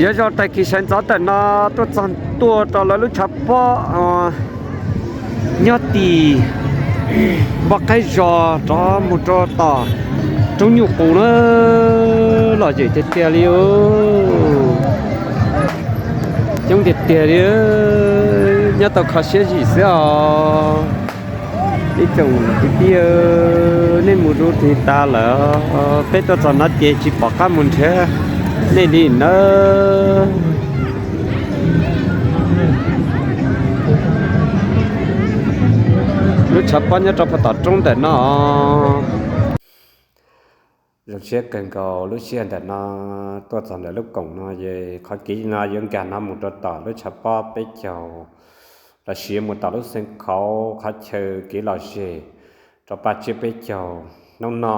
Yuav zoo tag kis sawv ntxov ntawm no tuaj txog ntua rau lawv lub tshav pob nyob tim npoj qaib zos rov mus rau tom roob nyuj qus na, lom zem tiag tiag li. Coob tiag tiag li, nyob tau kho siab zim xwb os. Ib tsoom kwv tij, nej mus zuj zus tas lawm, peb tuaj txog no ces tsis pom qab mus nrhiav nej li nawb. Lub tshav pob nyob rau puag tom roob ntawm no. Zoo siab kawg nkaus lub sij hawm ntawm no tuaj txog ntawm lub koom no es qhov kev no yuav nkag no mus rau tom lub tshav pob peb caug los sis mus tom lub xeev khaum qhov chaw kev lom zem rau paj tsiab peb caug. Hnub no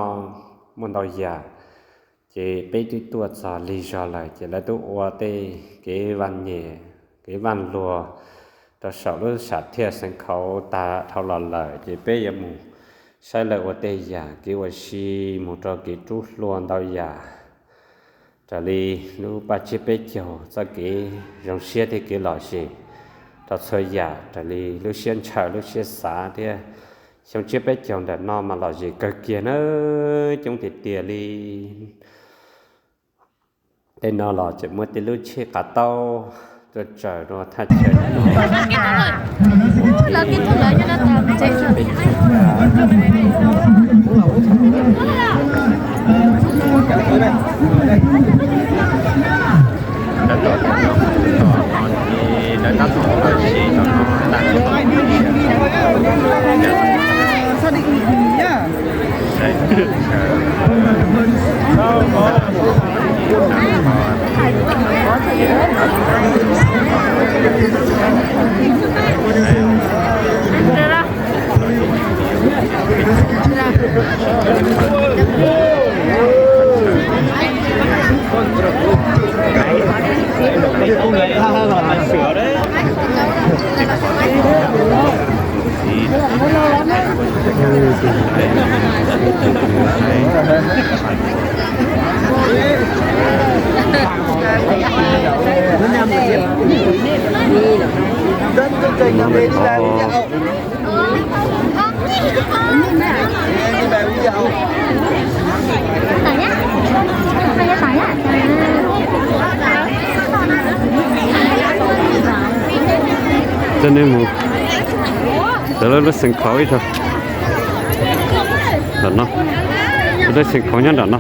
muaj ntau yam ces peb twb tuaj txog lig zog lawm ces lawv twb ua tej kev vaj nyem kev vaj luag rau saum lub sam thiaj xeev khaum tag dhau los lawm ces peb yuav mus saib lawv ua tej yam kev ua si mus rau kev rub hlua ntau yam raws li lub paj tsiab peb caug txoj kev zoo siab thiab kev lom zem rau txhua yam raws li lub siab ntshaw lub siab xav thiab. Xyoo tsiab peb caug ntawm no mas lom zem kawg kiag na, coob tiag tiag li. Tej no los tseem muaj tej lub tsheb qav taub tuaj tsaws rau thaj chaw. Coj nej mus rau lawv lub xeev khaum ib zaug. Nram no, lub xeev khaum nyob nram no.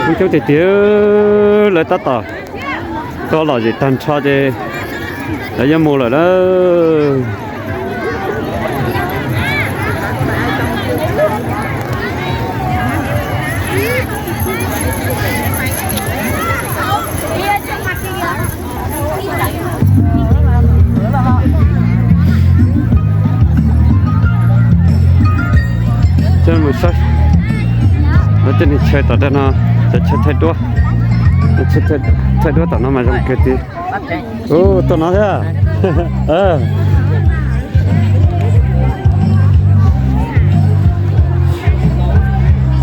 Coob coob tiag tiag, lawv tab tom tuaj lom zem tag nrho ces lawv yuav mus lawm na. Coj mus saib, no tej neeg chaw tom ntej no, cov chaw thaij duab, chaw thaij duab tom no mas zoo kawg tiag. Ub, tuaj no thiab.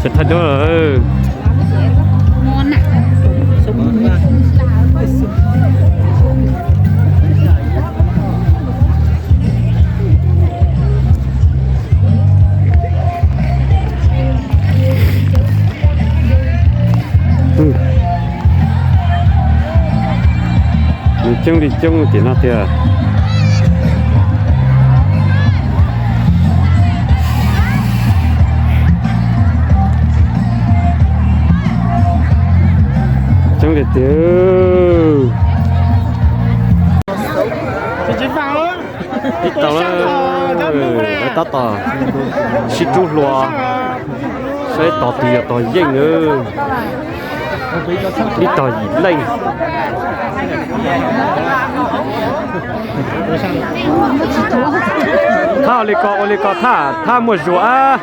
Chaw thaij duab. Nws coob li coob tim no tiag. Coob tiag tiag. Ib tog, lawv tab tom sib rub hlua saib tog twg yog tog yeej. Ib tog yim leej. Thaj ua li ko, ua li ko thaj, thaj muaj zuag ab.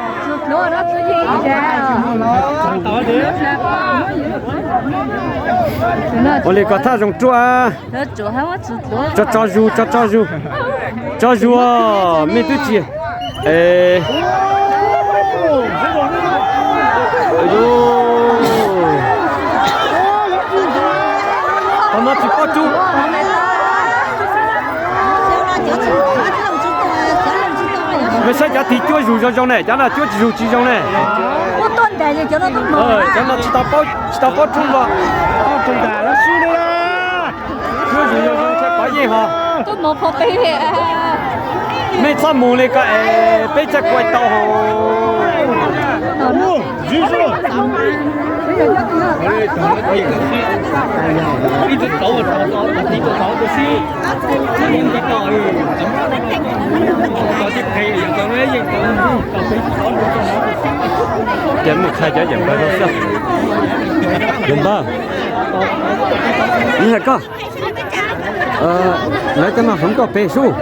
Ua li ko thaj zoo ruaj. Tso tso zus, tso tso zus. Tso zus, me twb tsis. Es, Tsis paub tsub. Nws saib cov tis cuab zus zoo zoo ne, cov no cuab tsis zus tsis zoo ne. Cov no tsis tau paub, tsis tau paub tsub los. Cuab zus zoo zoo thiaj pov yeej ho. Mej txhob mus li ko es peb thiaj kuaj tau hauv. Ces mus txhais cov yawm npawg rau xwb. Yawm npawg, ib yam koj, lawv cov no hloov tuaj pem sub.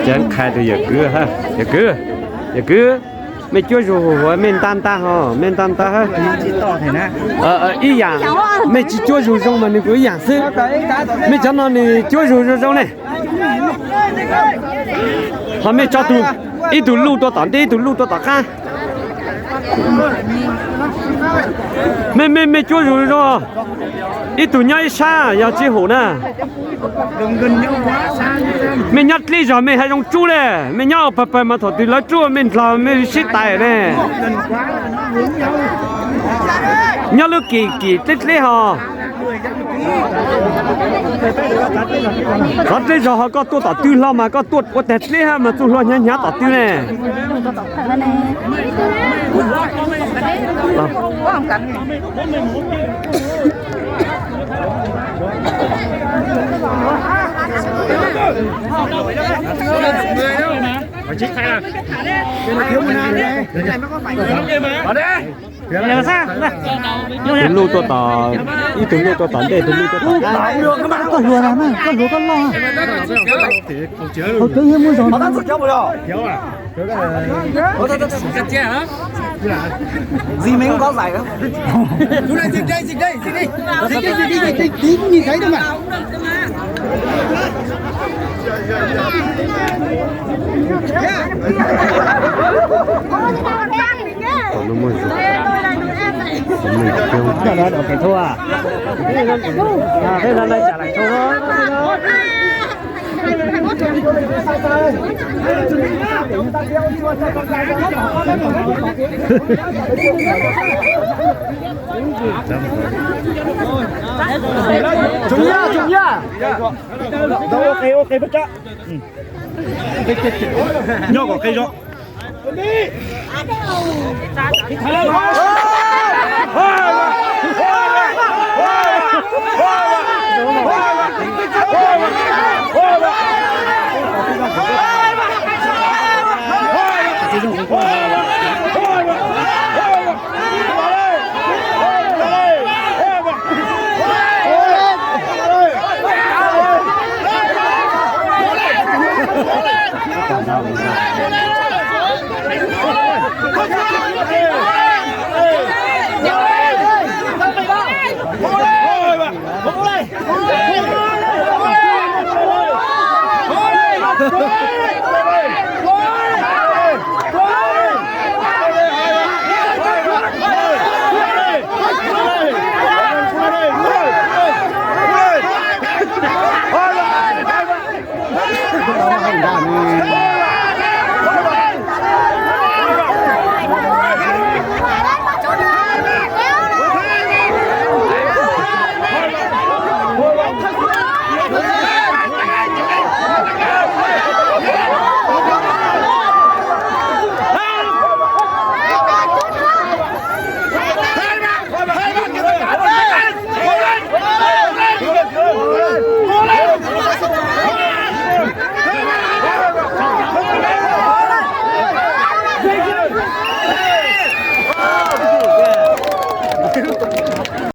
Ces qhia tus yawm kwv, yawm kwv, yawm kwv, mej cuab zus huv huv, mej nta nta ho, mej nta nta hab. Ib yam, mej tsis cuab zus zoo mas nws kuj ib yam xwb. Mej cov no nws cuab zus zoo zoo ne. Ho mej tso tus, ib tug luj rau tom ntej, ib tug luj rau tom qab. Mej, mej, mej cuab zus zoo, ib tug nyob ib sab yog tsis haum na. Mej nyob dleb zog mej haj zoo tsub le, mej nyob pawg pawg mas thaum twg lawv tsub mej ndlog mej sib tais ne. Nyob lub kim kim dleb dleb ho. Qhov dleb zog ho koj tuaj tom tw hlo mas koj tuaj ua tag dleb hab mas txuj hlua hnyav hnyav tom tw ne. Tus luj tuaj tom, ib tug luj tuaj tom ntej, tus luj tuaj tom qab. Koj hluas na, koj hluas koj loj. Hauv cov yog muaj zog. Tsoom yaj, tsoom yaj, nyob kom qe zog.